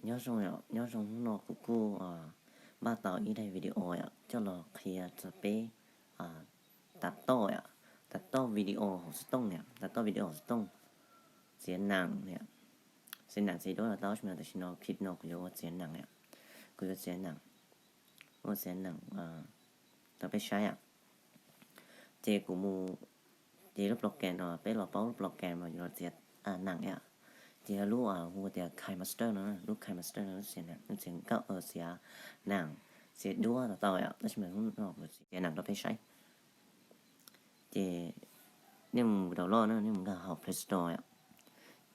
Nyob zoo yom, nyob zoo, hnub no kuv kuj npaj tau ib daim video yom coj los qhia rau peb, tab tom yom, tab tom video hauv xov tooj yom, tab tom video hauv xov tooj, txiav nees yom, txiav nees txiav duab los tau, tab sis no clip no kuv yuav ua txiav nees yom, kuv yuav txiav nees, ua txiav nees rau peb saib yom. Ces kuv mus, ces lub program no peb los paub lub program no yuav los txiav nees yom. Ces yog lub hu tias KineMaster no, lub KineMaster no lub txiav nees, lub txiav nkauj, txiav nees, txiav duab tau tau yom, tab sis mas hnub no kuv txiav nees rau peb saib. Ces nej mus download na, nej mus nkag hauv Play Store yom.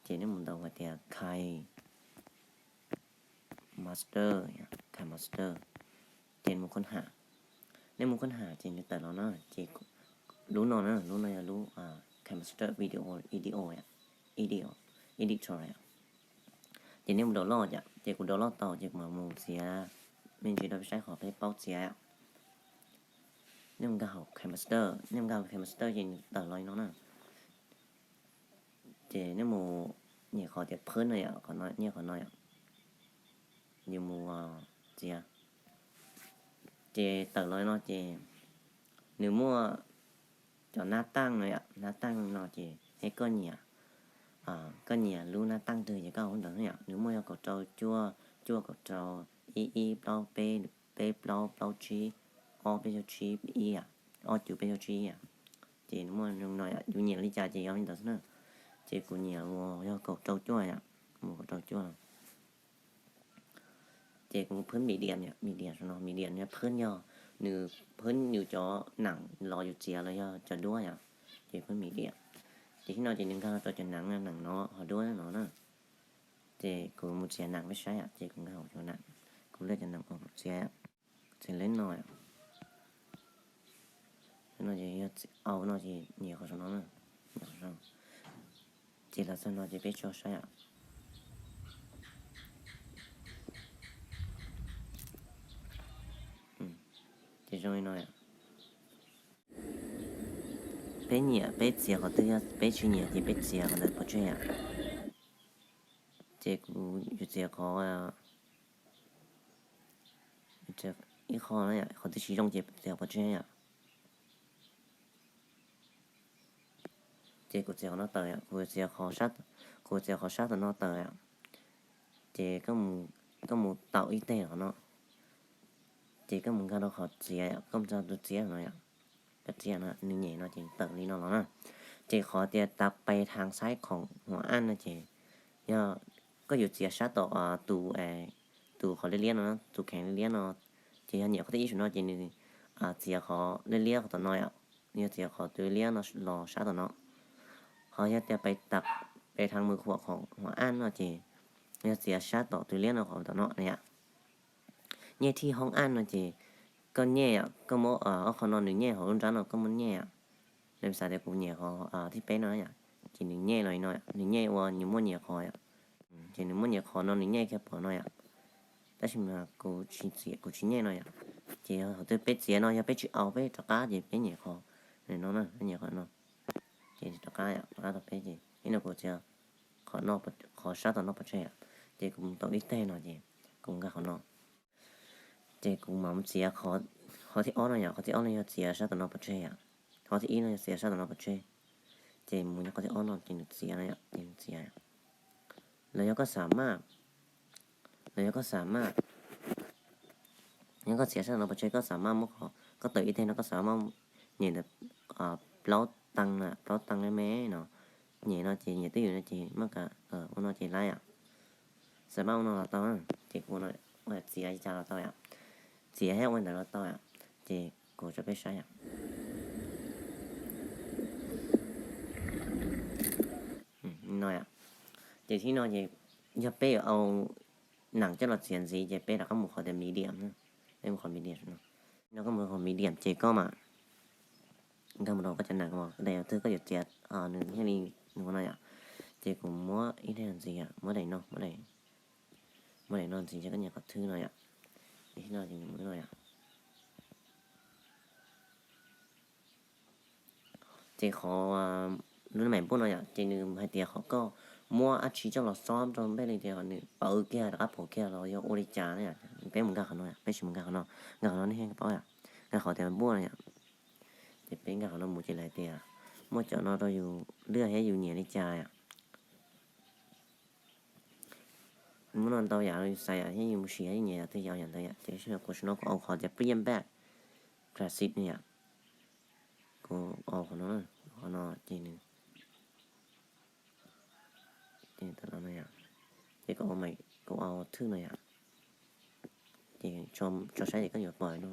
Ces nej mus ntaus hais tias KineMaster, KineMaster. Ces mus khon ham, nej mus khon ham ces nws tawm los no, ces lub no na, lub no yog lub KineMaster Video Editor, Editor, Editor yom. Ces nej mus download yom, ces kuv download tau ces kuv mam mus txiav me ntsis rau peb saib qhov peb paub txiav yom. Nej mus nkag hauv KineMaster, nej mus nkag hauv KineMaster ces nws tawm los li no na. Ces nej mus nyem qhov tias phwb no yom, qhov no, nyem qhov no yom. Yus mus txiav. Ces tawm los no ces nws muaj cov nab taaj no yom, nab taaj no ces es koj nyiam, koj nyiam lub nab taaj twg ces koj ua ntawd yom. Nws muaj yog kaum rau cuaj, cuaj kaum rau, ib ib plaub peb, peb plaub plaub tsib, ob peb caug tsib ib, ob cuv peb caug tsib yom. Ces nws muaj no yom, yus nyiam li cas ces yog li ntawd xwb na. Ces kuv nyiam mus yog kaum rau cuaj yom, mus kaum rau cuaj. Ces kuv phwb medium yom, medium no, medium no phwb yog nws phwb yus cov nees los yus txiav los yog cov duab yom. Ces phwb medium. Ces tib no ces nws nkag rau cov nees, nees no ho duab no na. Ces kuv mus txiav nees peb saib yom, ces kuv nkag hauv cov nees, kuv lej cov nees uas kuv txiav, txiav lej no yom. No ces yog au no ces nyem qhov saum no na. Ces los txog no ces peb tso saib yom. Ces zoo li no yom. Peb nyiam peb txiav qhov twg, yog peb tsis nyiam ces peb txiav qhov ntawd pov tseg yom. Ces kuv yuav txiav qhov, ib qho, qhov twg tsis zoo ces txiav pov tseg yom. Ces kuv txiav qhov no tawm yom, kuv txiav qhov, kuv txiav qhov sab tom no tawm yom. Ces koj mus taus ib teg qhov no. Ces koj mus nkag rau qhov txiav yom, koj mus rau tus txiav no yom. Cov txiav no nws nyem no ces tawm li no los na. Ces qhov tias tab pes thas xaib khoom huam aj no ces yog koj yuav txiav sab tom tus, tus qhov liab liab no, tus kheev liab liab no. Ces yog nyem qhov thib ib saum no ces nws txiav qhov liab liab qhov tom no yom. Nws yog txiav qhov tus liab no los sab tom no. Ho yog tias pes tab, pes thas mus khuam khoom huam aj no ces yog txiav sab tom tus liab no qhov tom no na yom. Nyej thib hoob aj no ces koj nyej yom, koj muab ob qho no nws nyej hauv lub nrab no koj muab nyej yom. Lawv xav tias kuv nyem qhov thib peb no yom, ces nws nyej los li no, nws nyej ua nws muaj nyias qhov yom. Ces nws muaj nyias qhov no nws nyej kiag pom no yom. Tab sis mas kuv tsis txiav, kuv tsis nyej no yom. Ces yog qhov twg peb txiav no yog peb tsis au peb rov qab ces peb nyem qhov no na, peb nyem qhov no. Ces rov qab yom, rov qab rau peb ces ib no kuv txiav qhov no, qhov sab tom no pov tseg yom. Ces kuv mus tau ib teg no ces kuv nkag qhov no. Ces kuv mam mus txiav qhov thib ob no yom, qhov thib ob no yog txiav sab tom no pov tseg yom. Qhov thib ib no yog txiav sab tom no pov tseg. Ces mus nyob qhov thib ob no ces nws txiav no yom, ces nws txiav. Los yog koj xav maj, los yog koj xav maj, yog koj txiav sab tom no pov tseg koj xav maj muab qhov, koj tawm ib teg no koj xav maj nyem ntawm plaub tee na, plaub tee me me no, nyem no ces nyem twj ywm no ces maj ka, ua no ces laib yom. Xav maj ua no los tau, ces kuv ua txiav li cas los tau yom. Txiav thiab ua ntawd los tau yom. Ces kuv tso peb saib yom. No yom. Ces thib no ces yog peb yuav au nees coj los txiav ntxiv ces peb rov qab mus qhov tias medium na. Peb mus qhov medium no. No koj mus qhov medium ces koj mam nkag mus rau koj cov nees uas daim twg koj yuav txiav nws thiaj li nws ua no yom. Ces kuv muab ib daim ntxiv yom, muab daim no, muab daim no ntxiv ces koj nias qhov thwb no yom. Ces thib no ces nws mus no yom. Ces qhov lub mem npub no yom, ces nws hais tias qhov koj muab dab tsi coj los xob rau npej li tias nws pawv kiag rov qab pom kiag los yog ua li cas na yom. Peb mus nkag qhov no yom, peb sim mus nkag qhov no, nkag qhov no nej thiaj paub yom, nkag qhov tias npuaj no yom. Ces peb nkag qhov no mus ces lawv tias muaj cov no rau yus lwaj thiab yus nyiam li cas yom. Muaj no ntau yam rau yus xaiv yom, thiab yus mus sim yus nyiam yam twg yus au yam ntawd yom. Ces kuv no kuv au qhov tias Bring Back Classic no yom. Kuv au qhov no, qhov no ces nws, ces kuv au, kuv au thwj no yom. Ces tso saib ces koj yuav pom no.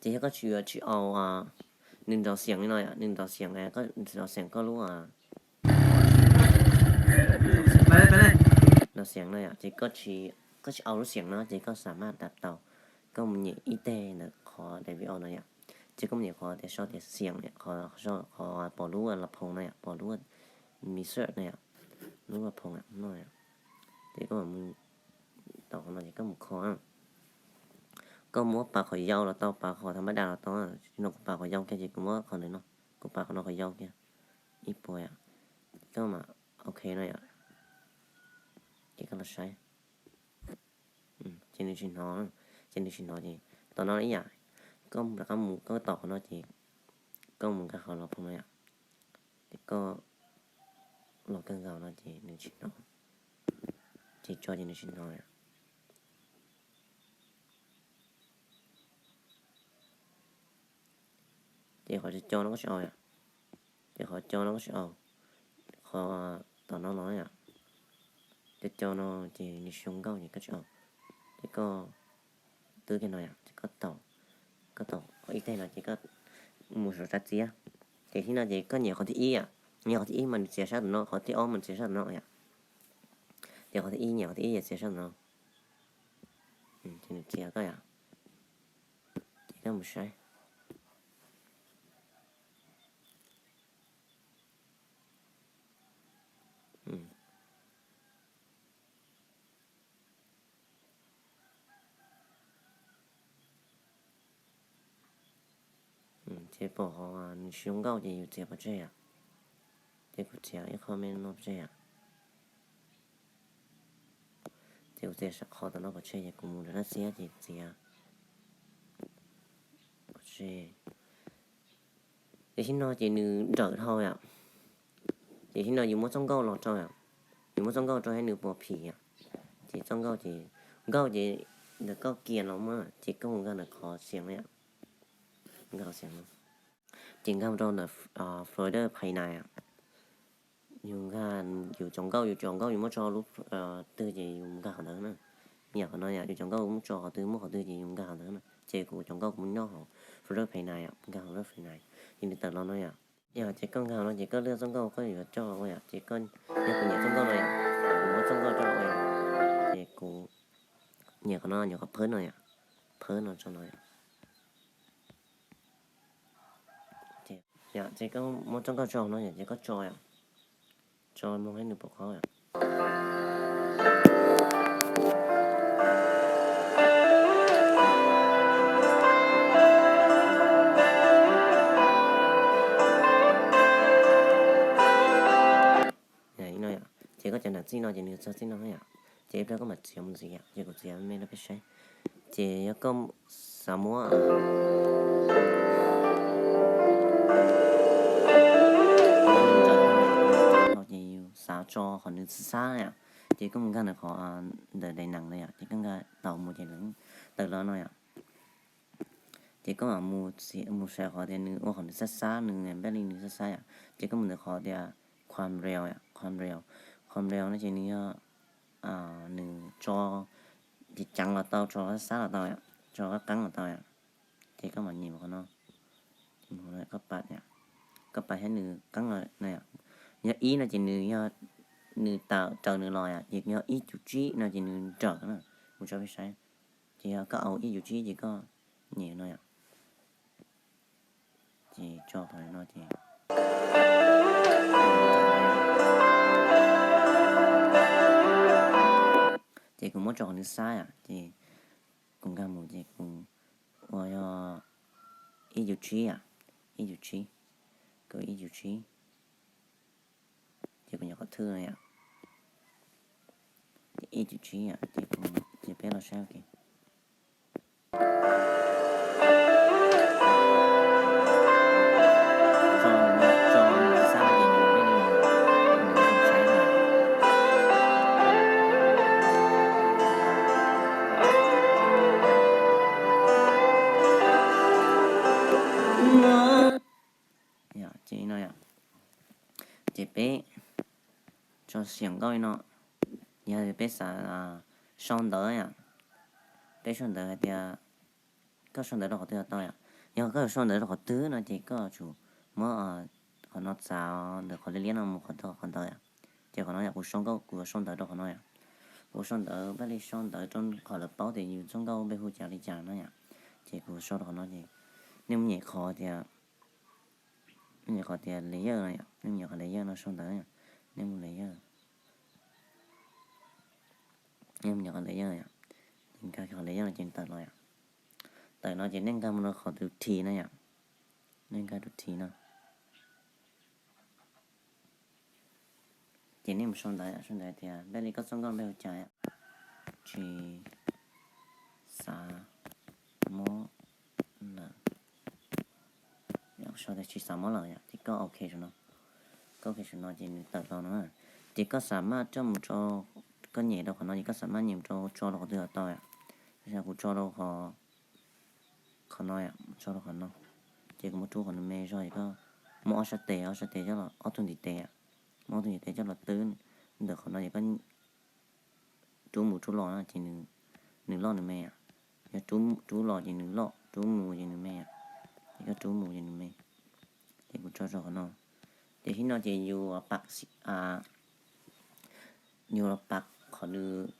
Ces yog koj tsis, tsis au, nws nrov xiam li no yom, nws nrov xiam, nrov xiam koj lub, nrov xiam no yom, ces koj tsis au lub xiam no ces koj xam maj tau, koj mus nyem ib teg ntawm qhov daim video no yom, ces koj mus nyem qhov tias sau tias xiam, qhov pom lub las phoos no yom, pom lub mixer no yom, lub las phoos no yom, ces koj mus tau qhov no ces koj mus kho. Koj muab pas qhov yau los tau, pas qhov tham mab das los tau, no kuv pas qhov yau kiag ces kuv muab qhov ntawm no, kuv pas qhov no qhov yau kiag ib puas yom, koj mam ok no yom, ces koj los saib. Ces nws tsis hnov, ces nws tsis hnov ces tom no ib yam, koj rov qab mus koj tom qhov no ces koj mus nkag qhov las phoos no yom, ces koj los kawg nkaus no ces nws tsis hnov, ces tso ces nws tsis hnov yom. Ces qhov co no koj tsis au yom, ces qhov co no koj tsis au, qhov tom no los yom, co co no ces nws tsis zoo nkauj ces koj tsis au, ces koj twb kiag no yom, ces koj taus, koj taus ib teg no ces koj mus saum tsab txiab, ces tib no ces koj nyem qhov thib ib yom, nyem qhov thib ib mas nws txiav sab tom no, qhov thib ob mas nws txiav sab tom no yom, ces qhov thib ib nyem qhov thib ib ces txiav sab tom no, ces nws txiav koj yom, ces koj mus saib. Ces pom qhov nws tsis zoo nkauj ces yus txiav pov tseg yom. Ces kuv txiav ib qho me no pov tseg yom. Ces kuv txiav qhov tom no pov tseg ces kuv mus rau dab txiab ces txiav pov tseg. Ces tib no ces nws nrawm dhau yom. Ces tib no yus muab txoj nkauj los rau yom. Yus muab txoj nkauj rau thiab nws puas phim yom. Ces txoj nkauj ces, nkauj ces ntawm koj kiag los muaj ces koj mus nkag ntawm qhov xiav no yom. Nkag qhov xiav no. Ces nkag rau ntawm folder Play Now yom. Yus nkag, yus tsaus nkauj, yus tsaus nkauj yus muab tso lub twg ces yus nkag qhov ntawd na. Yam qhov no yom, yus tsaus nkauj muab tso qhov twg muaj qhov twg ces yus nkag qhov ntawd na. Ces kuv tsaus nkauj kuv muab nyob hauv folder Play Now yom, nkag hauv folder Play Now. Ces nws tawm los no yom. Yog ces koj nkag no ces koj lwaj txoj nkauj koj yuav coj ua yom, ces koj, yog kuv nyiam txoj nkauj no yom, kuv muab txoj nkauj coj ua yom, ces kuv nyiam qhov no, nyiam qhov phawb no yom, phawb no tso no yom. Ces koj muab txoj nkauj tso no yom, ces koj tso yom, tso mloog saib nws puas qhov yom. Ces koj cov nram txij no ces nws txog txij no yom. Ces ib pliag koj mam txiav mus ntxiv yom, ces kuv txiav me rau peb saib. Ces yog koj xav muab, no ces yus xav tso qhov nws xab xab yom, ces koj mus nkag ntawm qhov ntawm daim nees no yom, ces koj nkag tau mus ces tawm los no yom. Ces koj mam mus, mus saib qhov tias nws ua qhov nws xab xab, nws npaj li nws xab xab yom, ces koj mus ntawm qhov tias ความเร็ว yom, ความเร็ว ความเร็ว no ces nws yog nws tso ceev ceev los tau, tso xab xab los tau yom, tso qab qeeb los tau yom. Ces koj mam nyem qhov no, koj pas, koj pas thiab nws qeeb los no yom. Yog ib no ces nws yog, nws raws nws los yom, ces yog ib cum tsib no ces nws nrawm na, mus tso peb saib. Ces yog koj au ib cum tsib ces koj nyem no yom. Ces tso qhov no ces, ces kuv muab tso qhov nws xab yom, ces Kuv nkag mus ces kuv ua yog ib cum tsib yom, ib cum tsib, kuv ib cum tsib, ces kuv nyuam qhuav thwj no yom, ces ib cum tsib yom, ces kuv, ces peb los saib ua ke. Ces no yom, ces peb tso xiam nkauj li no, yog peb xav sau ntawv yom, peb sau ntawv hais tias koj sau ntawv rau qhov twg los tau yom. Yog koj yuav sau ntawv rau qhov twg no ces koj tsum muab qhov no txav ntawm qhov liab liab no mus qhov, qhov ntawd yom. Ces qhov no yom, kuv sau nkauj, kuv yuav sau ntawv rau qhov no yom. Kuv sau ntawv, pab li sau ntawv rau qhov lawv paub tias yus txoj nkauj npe hu cas li cas no yom. Ces kuv sau rau qhov no ces nej mus nyem qhov tias, nej nyem qhov tias layer no yom, nej mus nyem qhov layer no sau ntawv, nej mus layer, nej mus nyem qhov layer yom, ces nkag qhov layer no ces tawm los yom. Tawm no ces nej nkag mus rau qhov tus thi no yom, nej nkag tus thi no. Ces nej mus sau ntawv, sau ntawv tias pab li koj txoj nkauj npe hu cas yom, tsis xav mob lawm, sau tias tsis xav mob lawm yom, ces koj ok saum no, koj ok saum no ces nws tawm los no. Ces koj xav maj coj mus tso, koj nyem rau qhov no ces koj xav maj nyem mus tso, tso rau qhov twg los tau yom. Kuv tso rau qhov, qhov no yom, tso rau qhov no. Ces kuv muab rub qhov nws me zog ces koj muab ob sab tes, ob sab tes coj los, ob tug ntiv tes, muab ob tug ntiv tes coj los twb ntawm qhov no ces koj rub mus rub los no ces nws loj nws me yom. Yog rub los ces nws loj, rub mus ces nws me yom. Ces koj rub mus ces nws me. Ces kuv tso rau qhov no. Ces tib no ces yus pam, yus los pam qhov nws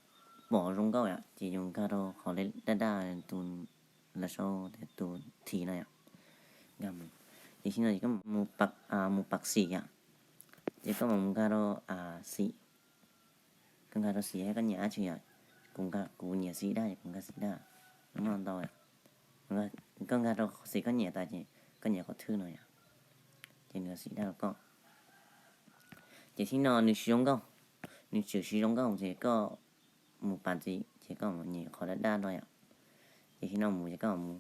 pom zoo nkauj yom, ces yus nkag rau qhov daj daj tus, lawv sau tias tus thi no yom, nkag mus. Ces tib no ces koj mus pam xim yom, ces koj mam mus nkag rau xim, koj nkag rau xim thiab koj nyiam dab tsi yom. Kuv nkag, kuv nyiam xim daj ces kuv nkag xim daj, muaj ntau. Koj nkag rau xim koj nyiam tas ces koj nyiam qhov thwj no yom, ces nws xim daj rau koj. Ces tib no nws tsis zoo nkauj, nws tseem tsis zoo nkauj ces koj mus pas ntxiv ces koj mus nyem qhov daj daj no yom. Ces tib no mus ces koj mus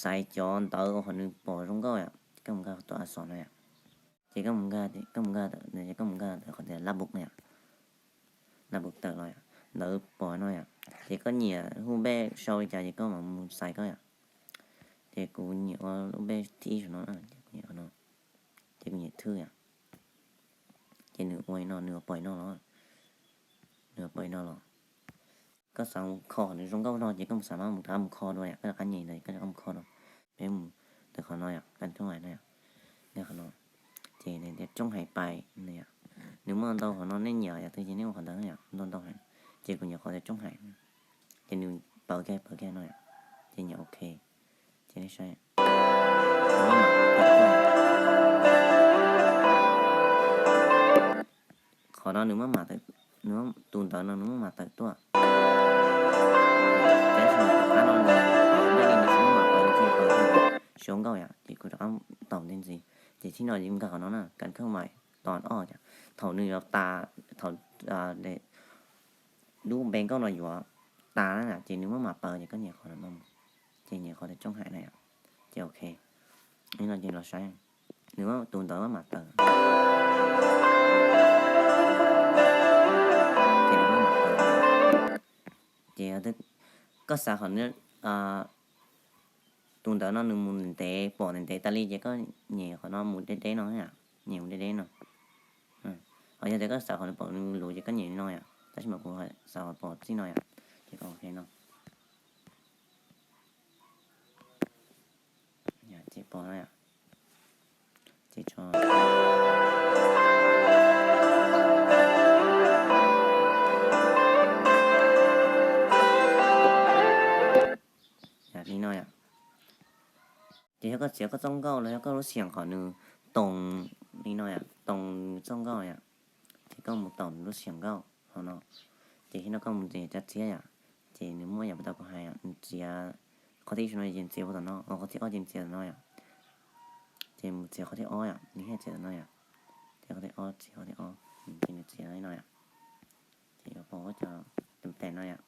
xaiv cov ntawv uas qhov nws pom zoo nkauj yom, ces koj mus nkag tus a xom no yom. Ces koj mus nkag, koj mus nkag, koj mus nkag ntawm qhov tias lab book no yom, lab book tawm los yom, ntawv pom no yom. Ces koj nyiam lub npe sau li cas ces koj mam mus xaiv koj yom. Ces kuv nyiam ua lub npe thib ib saum no, ces kuv nyiam qhov no, ces kuv nyiam thwj yom. Ces nws ua li no, nws pom li no los, nws pom li no los. Koj xav mus kho nws zoo nkauj no ces koj mus xav mas mus rov qab mus kho dua yom, koj rov qab nyem ntawd koj rov qab mus kho dua. Peb mus ntawm qhov no yom, kab thoob no yom, qhov no, ces nws tias tsoob hais pais no yom. Nws muaj ntau qhov no, nej nyiam yam twg ces nej ua qhov ntawd yom, ntau ntau heev. Ces kuv nyiam qhov tias tsoob hais, ces nws pawv kiag pawv kiag no yom, ces nyiam ok. Ces nej saib, qhov no nws muab mam tawm, nws, tus ntawv no nws muab mam tawm tuaj. Tab sis tom qab no nws pawv, nws tsis muab mam pawv, nws tsis pawv, tsis zoo nkauj yom, ces kuv rov qab taum ntej ntxiv. Ces tib no nkag qhov no na, kab thoob vais tos ob, thaum nws yuav tas, thaum lub npe nkauj no yuav tas na ces nws muab mam pawv ces koj nyiam qhov no, ces nyiam qhov tias tsoob hais na yom, ces ok. Ib no ces los saib, nws muab tus ntawv muab mam tawm. Ces koj xav qhov tus ntawv no nws mus ntev ntev, pom ntev ntev tas li ces koj nyem qhov no mus deb deb no, nyem mus deb deb no. Ho yog tias koj xav qhov nws pom nws luv ces koj nyem li no yom, tab sis mas kuv xav qhov pom txij no yom, ces koj ok no. Ces pom no yom, ces tso. Yog li no yom, ces yog koj txiav koj txoj nkauj los yog koj lub xiam qhov nws toos li no yom, toos nws txoj nkauj yom, ces koj mus taum nws lub xiam nkauj hauv no, ces tib no koj mus txiav txiav yom, Ces nws muab yam puas tau kuv hais, nws txiav qhov thib ib no ces nws txiav puag tom no, qhov thib ob ces nws txiav tom no yom. Ces mus txiav qhov thib ob yom, nws thiaj txiav tom no yom. Ces qhov thib ob, txiav qhov thib ob, ces nws txiav li no yom. Ces yuav pom cov tes no yom.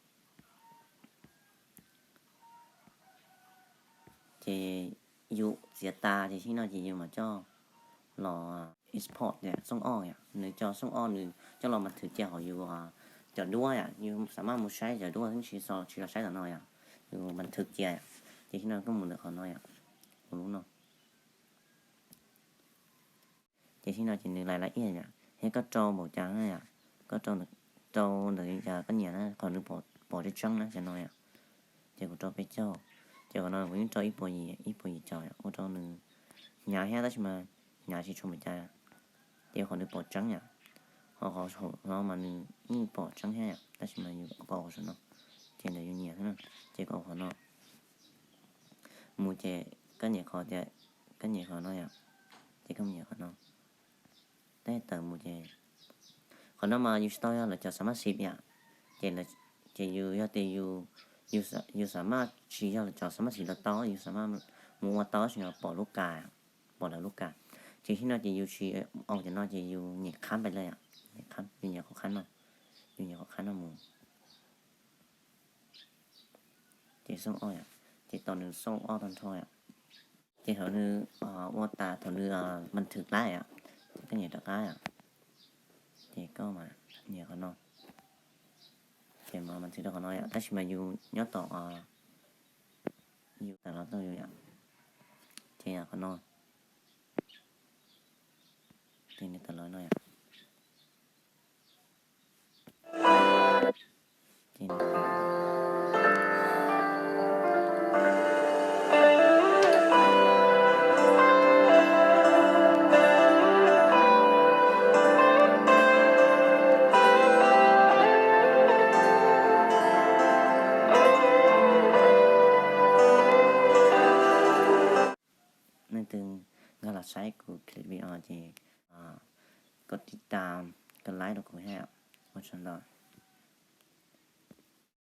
Ces yus txiav tas ces tib no ces yus mam coj los export yom, xooj ob yom, nws coj xooj ob nws coj los mas thwm cia hauv yus cov duab yom, yus xam maj mus saib cov duab tib si, tsis los saib tom no yom, yus mas thwm cia yom. Ces tib no koj mus ntawm qhov no yom, ua lub no. Ces tib no ces nws lais lais iaj yom, thiab koj rau npaum cas na yom, koj rau ntawm cas koj nyiam na, qhov nws pom tseeb tseeb na cov no yom. Ces kuv rau peb caug, ces qhov no kuv yeej rau ib puas yim, ib puas yim caum yom, ua rau nws hnyav thiab tab sis mas hnyav tsis tshua npaum cas. Ces qhov nws pom tseeb yom, ho qhov saum no mas nws yeej pom tseeb thiab yom, tab sis mas yus qau qhov saum no, ces ntawm yus nyiam xwb na. Ces qau qhov no mus ces koj nyiam qhov tias, koj nyiam qhov no yom, ces koj mus nyiam qhov no. Tab tawm mus ces qhov no mas yus tsis tau yog lawv cov xam maj xim yom, ces, ces yus yog tias yus, yus xam maj tsis yog lawv cov xam maj xim los tau, yus xam maj mus ua tau tab sis yog pom lub kas, pom lawv lub kas. Ces tib no ces yus tsis au cov no ces yus nyem qhab pais lawm yom, yus nyem qhov qhab no, yus nyem qhov qhab no mus. Ces xooj ob yom, ces tau nws xooj ob tag nrho yom. Ces thaum nws ua tas, thaum nws mas thwm qab yom, ces koj nyem rov qab yom. Ces koj mas nyem qhov no, ces mas mas thwm rau qhov no yom, tab sis mas yus nyob tom, yus tawm los tau yus yom, ces yog qhov no, ces nws tawm los no yom. Leej twg nkag los saib kuv clip video ces kov tiv tam, kov like rau kuv thiab, ua tsaug ntau.